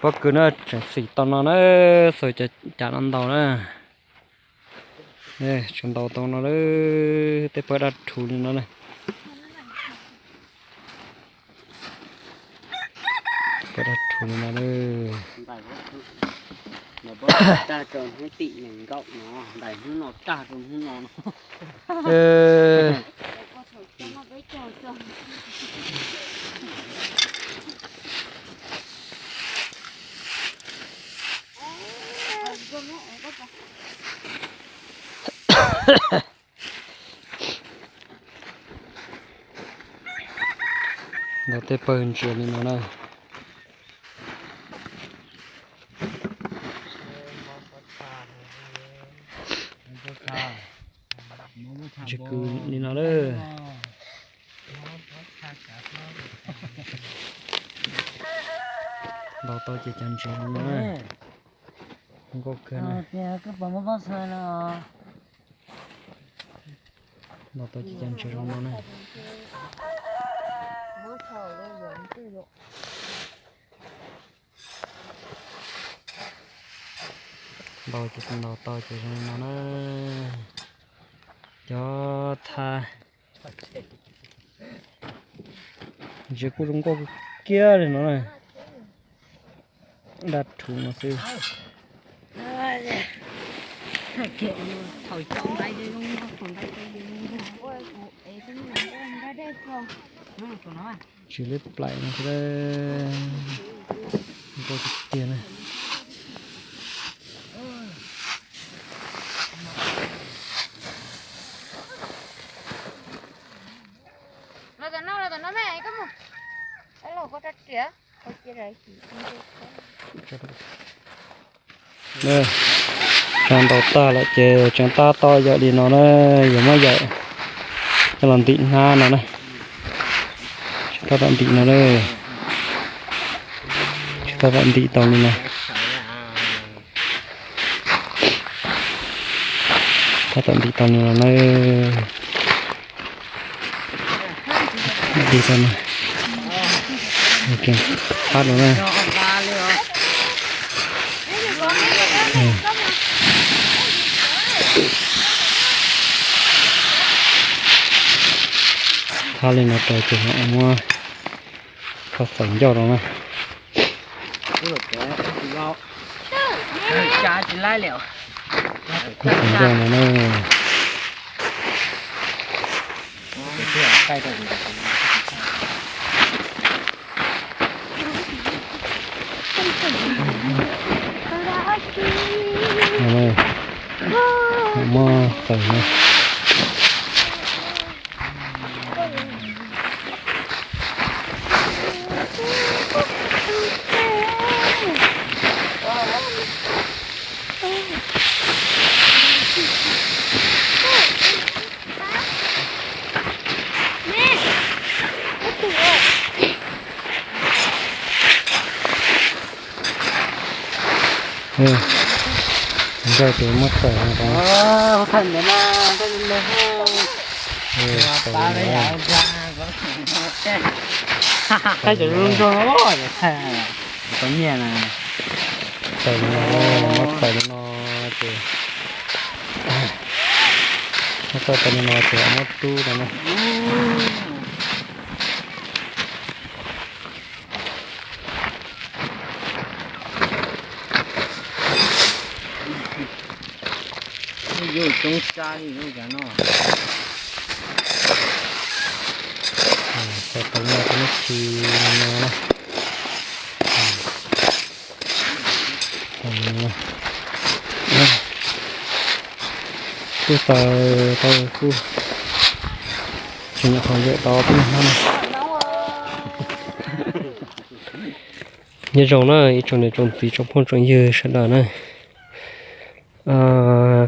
Pob kws na tseem xim tau no na, xav cas no ntaus na. Tseem ntaus tau no lawm, tej pawg daj rhuv li no na. Pawg daj rhuv li no na. Tag rau hnub tim nees nkaum no, ntais hnub no tag rau hnub no no. Ntaus tej pawg ntsia li no na. Ntsia kws li no lawm. Ntaus tau ces cov ntses zoo no na. Nkauj kawg na. Ntaus tau ces cov ntses zoo no na. Ntaus ces ntaus tau ces zoo li no na. Cov thaj ntses kuj zoo nkauj kiag li no na. Daj rhuv no xwb. Tsis liab plaim no xwb. Nkauj tiag tiag na. Tso ntaus tag lawm ces tseem tab tom yawm li no na, yuav muab yawm coj los ntim hnab no na. Tseem tab tom ntim no na. Tseem tab tom ntim tau li no. Tab tom ntim tau li no na. Ntim tau no. Tseem thab no na. Thab li no rau ces muab koj xaws ncauj rau na. Koj xaws ncauj no na. Muab xaws na. Nkauj ces muab tawm no. Tawm li no, muab tawm li no ces, muab tawm li no ces muab rub rau na. Yuav coob sab li lub kav no. Tau tau noj tau nub tsis no na. Kuj tau tau kuj tsis nyam qhov ywm tau peb hnub no. Nyob zoo na ib tsoom niam tsoom txiv tsoom phooj tsoom ywg sawv daws na.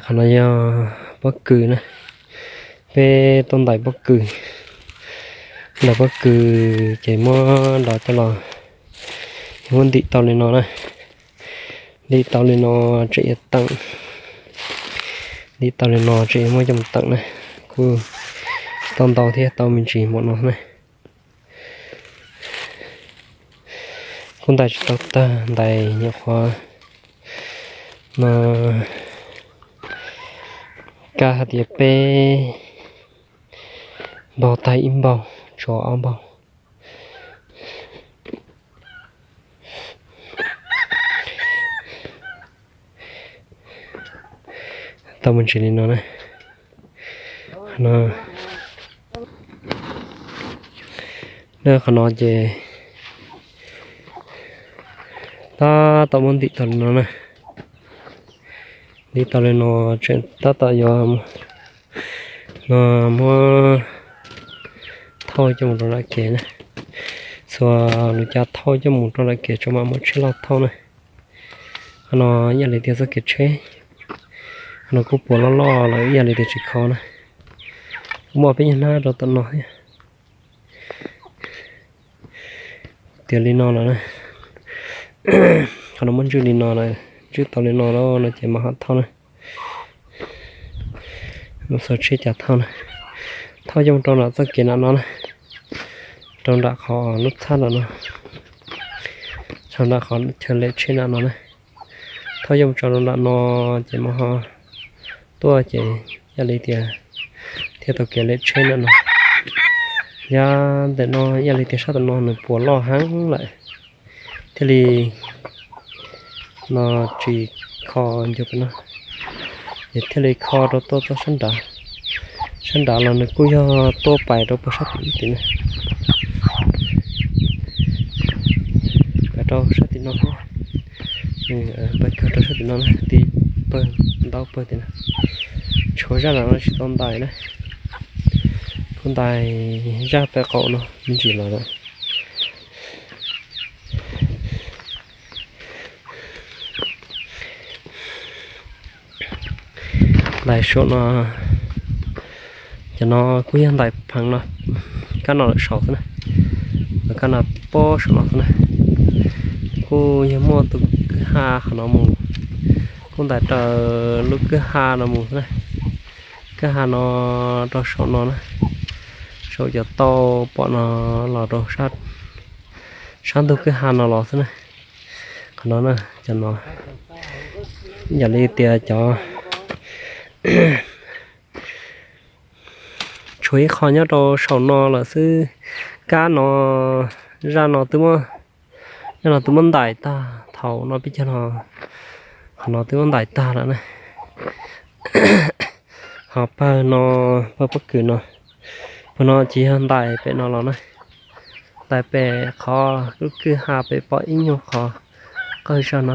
Qhov no yog pob kws na. Peb tuaj ntais pob kws. Ntais pob kws ces muab nrov coj los, muab ntim tau li no na. Ntim tau li no tseem yuav teem. Ntim tau li no tseem yuav muab coj mus teem na. Kuj tsis tau ntau thiab, tau me ntsis npaum no na. Kuv ntais tsis tau tag, ntais nyuam qhuav no, kab hais tias peb npaug tag ib npaug, tshuav ob npaug. Tau me ntsis li no na. Qhov no, qhov no ces tab tom muab ntim tau li no na. Ntim tau li no, tseem tab tom yuav no muab thauj coj mus rau nram kev na. Xuas lub caj thauj coj mus rau nram kev tso mam muab tsheb loj thauj na. Qhov no ib yam li tias txoj kev tsheb, qhov no kuj puas loj loj lawm ib yam li tias tsis kho na. Kuj muaj peb nyuag hnab rau tom no thiab. Tias li no lawm na. Qhov no muab ntswj li no lawm, ntswj tau li no lawm no ces mam ho thauj na. Mus xuas tsheb cas thauj na. Thauj coj mus rau nram txoj kev nram no na, rau nram qhov lub txhab nram no, rau nram qhov chaw lem tsheb nram no na. Thauj coj mus tso rau nram no ces mam ho tuaj ces ib yam li tias thiaj tau kev lem tsheb nram no. Yav ntawm no ib yam li tias sab tom no nws puas loj heev lawm, thiaj li no tsis kho ncug pem no, ces thiaj li kho rau tuaj txog sab nrad. Sab nrad los nws kuj yog tuaj pais rau pawg sab tim ib tim na, pais rau sab tim no thiab, pais kawg rau sab tim no na, tim pawg ntau pawg tim no. Tshuav zaj nram no tsis tau ntais na, kuv ntais zaj pem qaum no me ntsis los lawm. Ntais saum no, cov no kuj yog ntais pheev no, kab no lawm saud xwb na, kab no pob saum no xwb na. Kuj yog muaj tus kwj ha qhov no mus, kuj ntais raws lub kwj ha no mus xwb na. Kwj ha no rau saum no na, saum cov tau pom no los rau sab ntug kwj ha no los xwb na. Qhov no na, cov no yam li tias cov tshuav ib qho nyob rau saum no lawm xwb. Kab no, zaj no twb muab, zaj no twb muab ntais tag thaum no peb caug no, qhov no twb muab ntais tag lawm na. Ho pawg no, pawg pob kws no, pawg no ces yog ntais pem no los na, ntais pem qhov lub kwj ha pem pom ib nyuag qhov qawg zog no,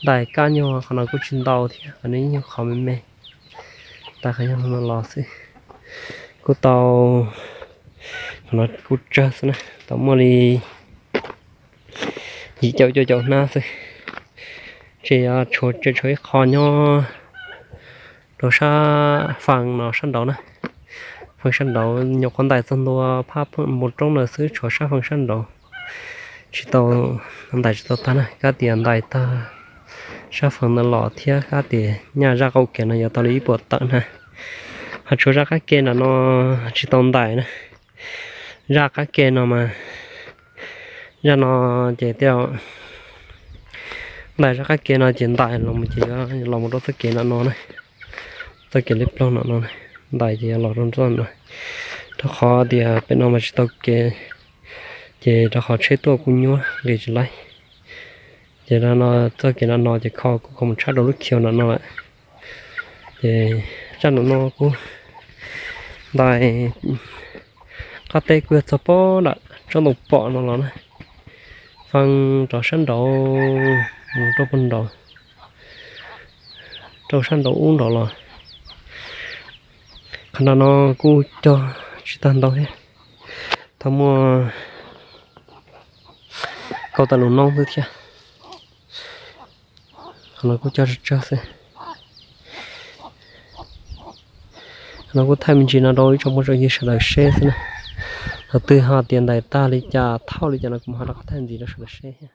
ntais kab nyuag qhov no kuj tsis ntau thiab, qhov no ib nyuag qhov me me, ntais qhov nyuag no los xwb. Kuj tau, qhov no kuj tsawg xwb na, tau muaj li yim caum cuaj caum hnab xwb. Ces tshuav, tshuav ib qho nyob rau sab fee no sab nraud na, fee sab nraud nyuam qhuav ntais txog ntua phab npoo roob ntawd xwb, tshuav sab fee sab nraud tsis tau ntais tsis tau tag na, kab tias ntais tag sab fee ntawd los thiab kab tias nyaj zaj qaum kev no yuav tau li ib puas tawm na. Ho tshuav zaj qab ke nram no tsis tau ntais na. Zaj qab ke no mas, zaj no ces tej, ntais zaj qab ke no ces ntais los ces los mus rau txoj kev nram no na, txoj kev li plaug nram no, ntais ces yuav los rau txoj no, rau qhov tias pem no mas tsis tau kev, ces rau qhov tsheb tuaj kuj nyuaj nqis tsis laib. Ces no txoj kev nram no ces kho kuj kho mus tshab rau lub khiv nram no lawm. Ces zaj nram no kuj ntais qab teb kuj yog txog pob nram tsob ntoo pom no los na, fee rov sab nraud mus rau puag nraud, rau sab nraud ub nraud los. Qhov nram no kuj cog tsis tag ntau thiab, tau muaj kaum tawm lub noob xwb thiab. Qhov no kuj cog tsawg tsawg xwb. Qhov no kuj thaij me ntsis no rau ib tsoom phooj ywg sawv daws seb xwb na. Thaum twg ho tias ntais tag li cas thauj li cas no kuv mam ho rov qab thaij ntxiv rau sawv daws seb thiab.